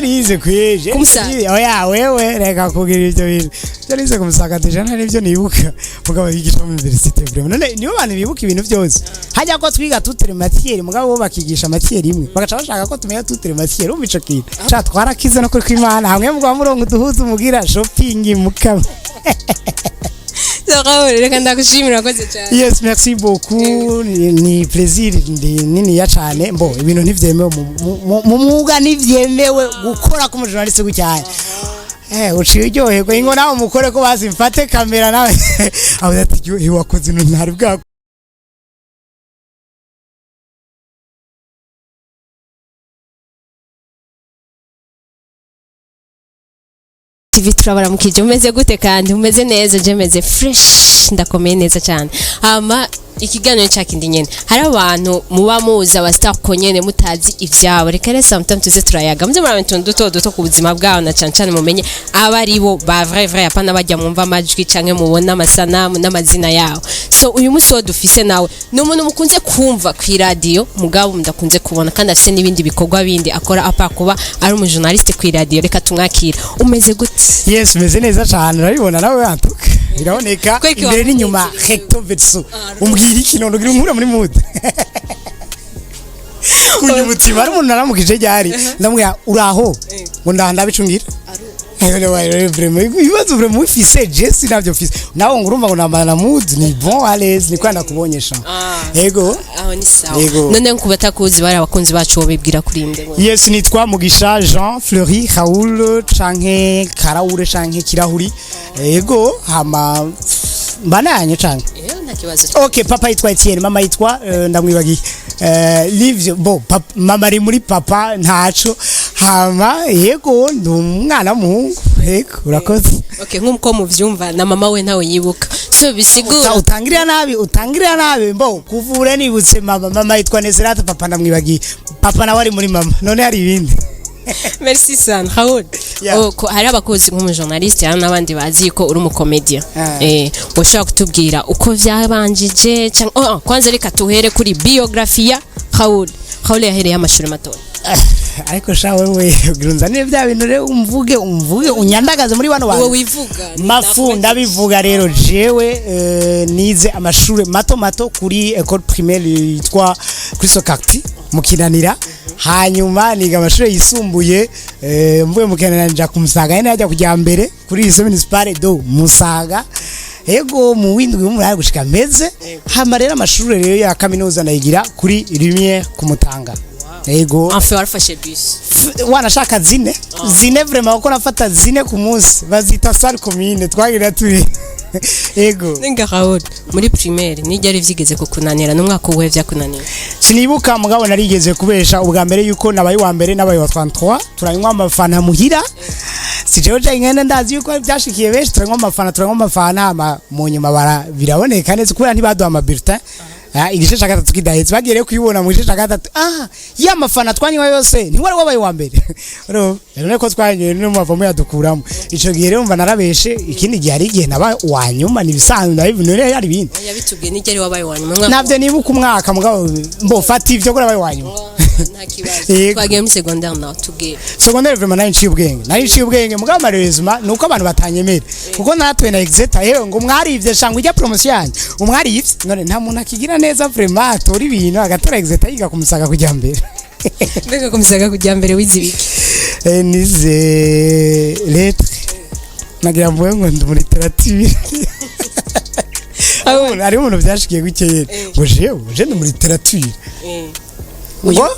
Nize kweje. Kumusaga. Oya, wewe reka kugira ivyo bintu. Byo nize kumusaga déjà nta nivyo nibuka. Mugabo yigisha mu université, vraiment. None nibo bantu bibuka ibintu byose. Hajya ko twiga toutes les matières, mugabo bo bakigisha matière imwe. Bagaca bashaka ko tumenya toutes les matières. Umva ico kintu. Cha twarakize no kuri kw'Imana hamwe mugabo murongo duhuza umugira shopping mukama. Raoul, reka ndagushimira, urakoze cyane. Yes, merci beaucoup. Ni plaisir ndi niniya cyane. Mbo ibintu ntivyemewe mu mwuga, ntivyemewe gukora ku mujournaliste gutyaye. Uciye uryoherwa, ingo nawe umukore ko bazi mfate kamera nawe. Avuze ati: "Yo, wakoze ibintu ntari bwa." TV, turabaramukije. Umeze gute kandi? Umeze neza? Je meze fresh, ndakomeye neza cyane. Hama ikiganiro ca kindi nyene, hari abantu muba muzi aba star ko nyene mutazi ivyabo. Reka rero sometimes tuze turayaga, muze muraba utuntu duto duto ku buzima bwabo, na cane cane mumenye aba ari bo ba vrai vrai, apana bajya mwumva amajwi canke mubona amasanamu n'amazina yabo. So uyu munsi wo dufise nawe ni umuntu mukunze kumva kw'iradiyo, mugabo mudakunze kubona, kandi afise n'ibindi bikorwa bindi akora apa kuba ari umujournaliste kw'iradiyo. Reka tumwakira. Umeze gute? Yes, meze neza cyane, urabibona nawe antuka. Biraboneka Kweki imbere n'inyuma, recto verso. Umbwira iki none ugira unkura muri mood. Kunya umutima ari umuntu naramukije ryari, ndamubwira uraho, ngo ndabicungira. Vraiment ibibazo vraiment ufise, je sinavyo mfise. Nawe ngo urumva ngo namara na mood ni bon, à l'aise, ni kwanda kubonyesha. Ego. Aho ni sawa. Yego. None ku batakuzi, bari abakunzi bacu, bo bibwira kuri nde? Yes, nitwa Mugisha Jean Fleury Raoul canke Karaure canke Kirahuri. Ego, hama mbananye canke? Eh, nta kibazo. Ok, papa yitwa Etienne, mama yitwa ndamwibagiye. Livyo bo mama ari muri papa ntaco. Hama yego, ndi umwana w'umuhungu. Yego, urakoze. Okay, nk'uko muvyumva, na mama we ntawe yibuka, so bisigura Utangirira nabi, utangirira nabi. Mbo kuvura nibutse mama yitwa Nezerata, papa ndamwibagiye. Papa nawe ari muri mama. None hari ibindi? Merci sana, Raoul. Yeah. Oh, hari abakozi nk'umujournaliste, hari n'abandi bazi ko uri umukomedia. Ah. Ushobora kutubwira uko vyabanjije canke oh, kwanza reka tuhere kuri biographie ya Raoul. Raoul yahereye amashuri matoya. Ariko sha wewe ugira unzanire bya bintu rero, umvuge umvuge unyandagaze muri bano Wowe bantu. wivuga. Mafu ndabivuga rero. Jewe nize amashuri mato mato kuri école primaire yitwa Christo Carti mu Kinanira. Hanyuma niga amashuri yisumbuye, mvuye mu Kinanira nja ku Musaga nyene, hajya kujya mbere kuri lycée municipale do Musaga. Ego, mu windwi w'umunani gushika meze. Hama rero amashuri rero ya kaminuza nayigira kuri Lumière ku Mutanga. Ego. Enfin warafashe bus? Wanashaka zine zine vraiment, kuko nafata zine ku munsi, bazita salle commune twagira turi. Ego. Nenga Raoul, muri primaire nijyari vyigeze kukunanira? N'umwaka uwe vyakunanira? Sinibuka, mugabo narigeze kubesha ubwa mbere yuko nabaye wa mbere, nabaye wa 33. Turanywa amafana muhira, si jewe jenyene, ndazi yuko byashikiye benshi. Turanywa amafana, turanywa amafana, hama mu nyuma bara biraboneka neza kubera ntibaduha ama bulletin. Igice ca gatatu kidahetse, bagiye rero kuyibona mu gice ca gatatu. Ya mafana twanywa yose, ntiwari wabaye wa mbere. Urumva rero ko twanyoye niyo muvamo yadukuramo ico gihe. Rero mva narabeshe. Ikindi gihe hari igihe naba wa nyuma, ni ibisanzwe, ndabivuze. None hari ibindi? Yabitubwiye nijyari wabaye wa nyuma, umwaka? Navyo nibuka umwaka, mugabo mbo fata ivyo ko nabaye wa nyuma. Nta kibazo. Yego. Twagiye muri secondaire nawe, tubwire. Secondaire vraiment nari nciye ubwenge, nari nciye ubwenge, mugabo malheureusement nuko abantu batanyemera kuko naratuye na exeta. Yewe, ngo mwarivye shangwa ijya promotion yanjye umwarivye. None nta muntu akigira neza vraiment, atora ibintu agatora exeta yiga kumusaga kujya mbere. Mbega komisaga kujya mbere wize ibiki? Nize lettre, nagira mvuge ngo ndi muri littérature. Hariho umuntu byashikiye gukeye ngo jewe je ndi muri littérature, ngo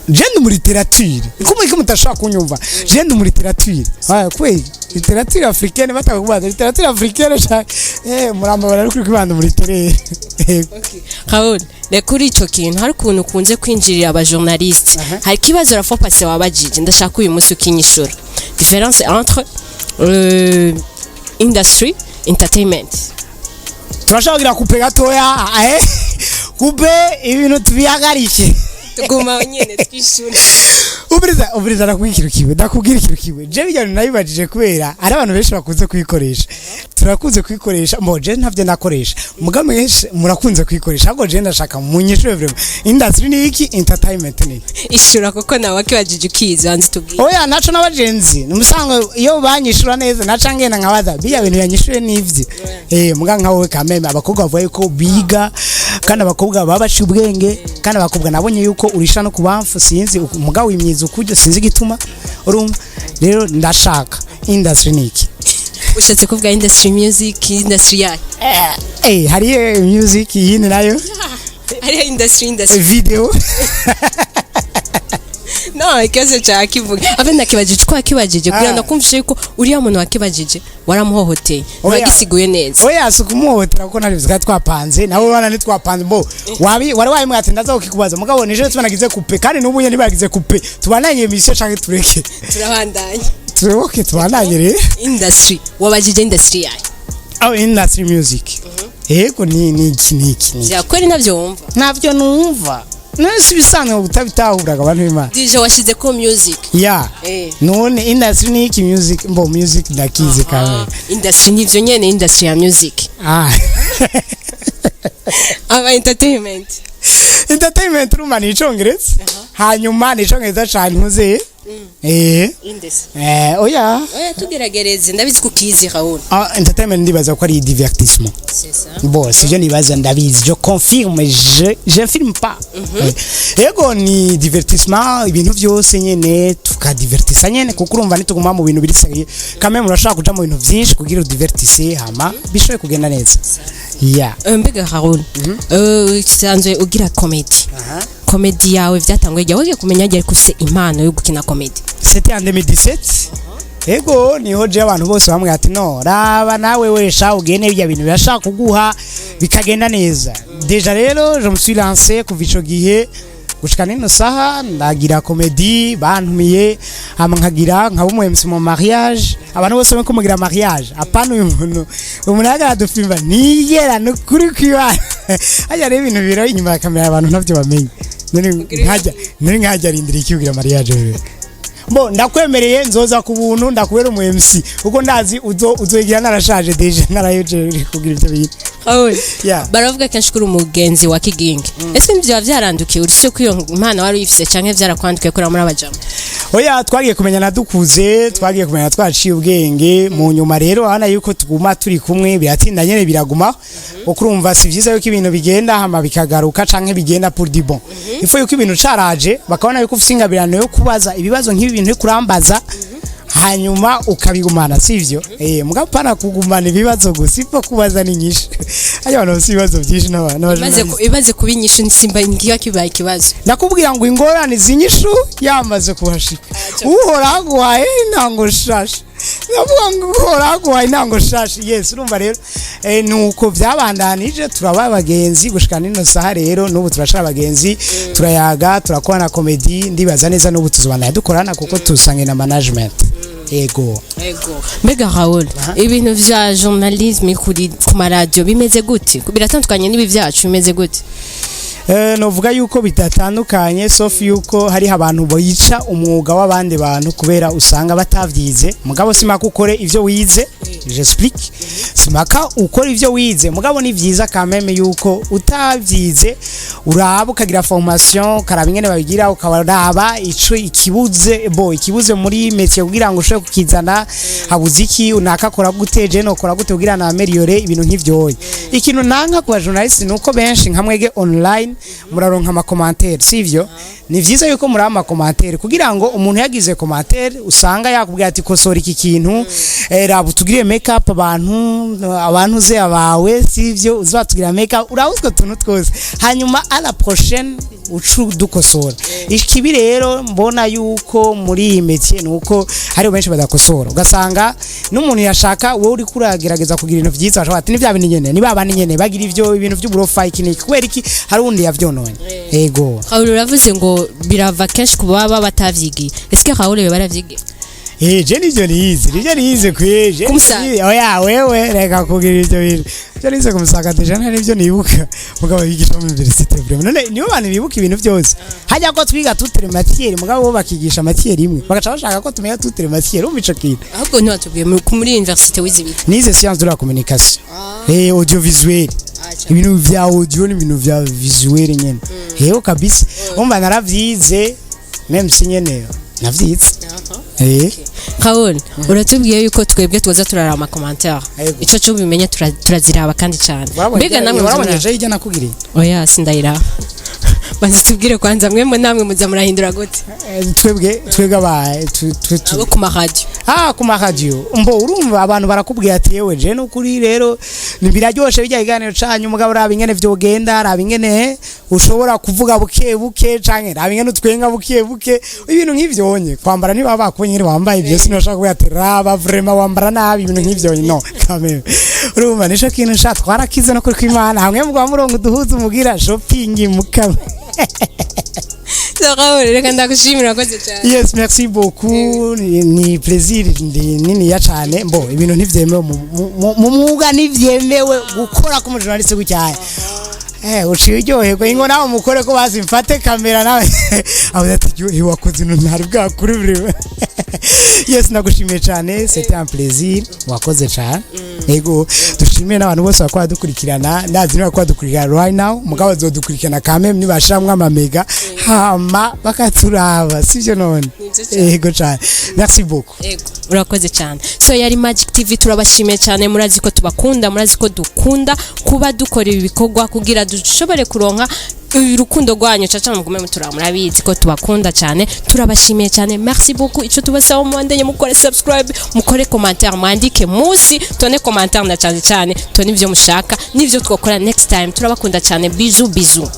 je ndi muri littérature. Kumwe ko mutashaka kunyumva, je ndi muri littérature. Kweli littérature africaine, batakubaza littérature africaine sha, muramba bari kuri kwibanda muri littéraire. Raoul, reka kuri ico kintu, hari ukuntu ukunze kwinjirira abajournaliste. Hari ikibazo la fois passée wabajije, ndashaka uyu munsi ukinyishura: différence entre industry, entertainment. Turashaka kugira coupe gatoya, coupe, ibintu tubihagarike. Tuguma nyene twishura. Ubiriza, ubiriza, ndakubwira ikintu kimwe, ndakubwira ikintu kimwe. Je bijyana nabibajije kubera ari abantu benshi bakunze kuyikoresha, turakunze kuyikoresha. Mbo je ntavyo nakoresha, mugabo benshi murakunze kuyikoresha. Ahubwo je ndashaka munyishure vraiment, industry ni iki? Entertainment ni iki? Ishura, kuko nawe wakibajije ukizi, wanze tubwire. Oya, naco n'abagenzi nimusanzwe iyo banyishura neza, naca ngenda nkabaza biya bintu yanyishuye n'ivyo. Muga nka wowe kameme, abakobwa bavuga yuko biga, kandi abakobwa baba baciye ubwenge, kandi abakobwa nabonye yuko urisha no kubamfu, sinzi muga wimyiza ukuryo, sinzi igituma. Urumva rero, ndashaka, industry ni iki? Ushatse kuvuga industry music, industry yayo? Hari music, yindi nayo? Hariho industry. Video. No, ikibazo cya kivuga abe nakibajije uko wakibajije kugira ngo kumvishe yuko uriya muntu wakibajije waramuhohoteye. Oya. Ntiwagisiguye neza. Oya, si ukumuhohotera, kuko nari twari twapanze nawe wana ntitwapanze mbo wabi wari wayimwe ati ndaza kukikubaza. Mugabo nije tubanagize coupe, kandi n'ubu nyene ntibagize coupe. Tubandanye émission canke tureke? Turabandanya. Turebuke, tubandanye rero. Industry wabajije, industry yayo? Oh, industry music, yego, ni iki, ni iki, ni iki? Vyakweri navyo wumva? Navyo numva none si ibisanzwe utabitahuraga, abantu b'Imana. DJ washize ko music. Ya. None industry ni iki? Music, mbo music ndakizi kamwe. Industry nivyo nyene, industry ya music. Ah. Aba entertainment. Entertainment, urumva ni Icongereza, hanyuma ni Icongereza cane ntuze. Industry. Oya. Oya, tugeragereze, ndabizi ko ukizi, Raoul. Ah, entertainment ndibaza ko ari divertissement. C'est ça. Bon, sivyo nibaza, ndabizi, je confirme, je filme pas. Yego, ni divertissement, ibintu byose nyene tukadivertisa nyene, kuko urumva nituguma mu bintu biri sérieux quand même, urashaka kuja mu bintu vyinshi kugira udivertise, hama bishoboye kugenda neza, yeah. Mbega Raoul, usanzwe ugira comedy. Comedy yawe vyatanguye igihe wagiye kumenya ryari ko ufise impano yo gukina comedy? C'était en 2017. Ego, niho je abantu bose bamwe ati: "No raba nawe wesha ugene ibya bintu birashaka kuguha bikagenda neza." Déjà rero je me suis lancé. Kuva ico gihe gushika nino saha ndagira comedy, bantumiye, hama nkagira nkaba umu MC mu mariage. Abantu bose bariko mugira mariage, apana uyu muntu, umuntu yaga niyera nukuri kwibana hajya rero ibintu biro inyuma ya kamera, abantu ntavyo bamenye. None nkajya arindira iki kugira mariage rero? Bo ndakwemereye, nzoza ku buntu, ndakubera umu MC, kuko ndazi uzoyigira narashaje déjà, narayoje kugira ivyo bintu. Raoul, Yeah. baravuga kenshi ko uri umugenzi wa Kigingi. Ese nivyo vyarandukiye uretse ko iyo impano wari uyifise, canke vyarakwandukiye kuri muri abajama? Oya, twagiye kumenyana dukuze, twagiye kumenyana twaciye ubwenge. Mu nyuma rero urabona yuko tuguma turi kumwe, biratinda nyene biraguma, kuko urumva si vyiza yuko ibintu bigenda hama bikagaruka canke bigenda pour du bon. Il faut yuko ibintu caraje bakabona yuko ufise ingabirano yo kubaza ibibazo nk'ibi bintu uri kurambaza, hanyuma ukabigumana, sivyo? Mugabo pana kugumana ibibazo gusa, ipfa kubaza ni nyinshi. Hajya abantu bafise ibibazo byinshi Imaze imaze kuba inyishu, simba ngiyo kibaye ikibazo. Ndakubwira ngo ingorane zinyishu yamaze kuhashika. Uhora aguhaye intango shasha, ndavuga ngo uhora aguhaye intango shasha, yes. Urumva rero, nuko byabandanije, turaba abagenzi gushika nino saha. Rero n'ubu turashara abagenzi, turayaga, turakorana comedy. Ndibaza neza n'ubu tuzobandanya dukorana, kuko tusange na management, yego. Ego. Mbega Raoul, ibintu vya journalisme kuri ku maradiyo bimeze gute? Biratandukanye n'ibi vyacu, bimeze gute? Novuga yuko bidatandukanye, sauf yuko hariho abantu bica umwuga w'abandi bantu kubera usanga batavyize. Mugabo simaka ukore ivyo wize, j'explique, simaka ukora ivyo wize, mugabo ni vyiza quand même yuko utavyize uraba ukagira formation, ukaraba ingene babigira, ukaraba ico ikibuze, bo ikibuze muri métier, kugira ngo ushobore kukizana. Habuze iki? Unakakora gute? Je nokora gute kugira na améliorer ibintu nk'ivyo? Ikintu nanka ku journaliste nuko benshi nka mwege online muraronka ama commentaire, sivyo? Ni vyiza yuko muri ama commentaire, kugira ngo umuntu yagize commentaire usanga yakubwira ati: "Kosora iki kintu, raba utugirire make up abantu ze abawe, sivyo? Uzatugira make up, urabuzwe tuntu twose, hanyuma à la prochaine ucu dukosora." Ikibi rero mbona yuko muri iyi métier nuko hari benshi badakosora, ugasanga n'umuntu yashaka wowe uri kuragerageza kugira ibintu vyiza, bashobora ati: "Ni vya bintu nyene, ni babandi nyene bagira ivyo ibintu vy'uburofa iki niki." Kubera iki? Hari uwundi yavyononye, ego. Raoul, uravuze ngo birava kenshi ku baba batavyigiye. Ese Raoul we baravyigiye? Je nivyo nize, nivyo nize kweje. Kumusaga. Oya, wewe reka kugira ivyo bintu. Ivyo nize kumusaga déjà nta nivyo nibuka, mugabo bigisha mu université vraiment, none nibo bantu bibuka ibintu byose. Hajya ko twiga toutes les matières, mugabo bo bakigisha matière imwe, bagaca bashaka ko tumenya toutes les matières. Umva ico kintu. Ahubwo ntiwatubwiye muri université wize ibiki? Nize science de la communication et audiovisuel, ibintu vya audio n'ibintu vya visuel nyene. Heho kabisa, umva, naravyize, même si nyene navyize. Raoul, uratubwiye yuko twebwe tuza turaraba ama commentaire. Yego. Ico cyo ubimenya, turaziraba kandi cyane. Mbega namwe muza warabonye muraraba? Je ijya nakugiriye. Oya, sindayiraba. Banza tubwire kwanza, mwemwe namwe muza murahindura gute? Twebwe aba Abo ku maradiyo. Ah, ku maradiyo mbo urumva abantu barakubwira ati: "Yewe, je nukuri rero biraryoshe bijya iganiro canyu, mugabo raba ingene vyogenda, raba ingene ushobora kuvuga buke buke, canke raba ingene utwenga buke buke," ibintu nk'ivyonye. Kwambara, niba bakubonye ingene wambaye ivyo, sinashaka kuvuga ati: "Raba vraiment wambara nabi," ibintu nk'ivyonye. No kameme, urumva nico kintu sha twarakize no kuri kw'Imana hamwe mugwa murongo duhuza umugira shopping mukame. Raoul, reka ndagushimira, urakoze cyane. Yes, merci beaucoup. Ni plaisir niniya cyane. Mbo ibintu ntivyemewe mu mwuga, ntivyemewe gukora ku mujournaliste gutyaye. Uciye uryoherwa, ingo nawe mukore ko bazi mfate kamera nawe avuze ati: "Yo, wakoze ibintu ntari bwakuri vraiment." Yes, nagushimiye cyane, c'était un plaisir, wakoze cyane. Yego, dushimiye n'abantu bose bakora dukurikirana. Ndazi niba bakora dukurikirana right now, mugabo bazodukurikirana quand même nibashiramwo amamega hama bakaturaba, sivyo none? Nivyo cyane. Yego cyane, merci beaucoup. Ego, urakoze cyane. So yari Magic TV, turabashimiye cyane. Murazi ko tubakunda, murazi ko dukunda kuba dukora ibi bikorwa kugira dushobore kuronka urukundo rwanyu. Caca mugume muturaba, murabizi ko tubakunda cyane. Turabashimiye cyane, merci beaucoup. Ico tubasaba, mubandanye mukore subscribe, mukore commentaire, mwandike musi tone commentaire, na cyane cyane tone ivyo mushaka n'ivyo twakora next time. Turabakunda cyane, bisous bisous.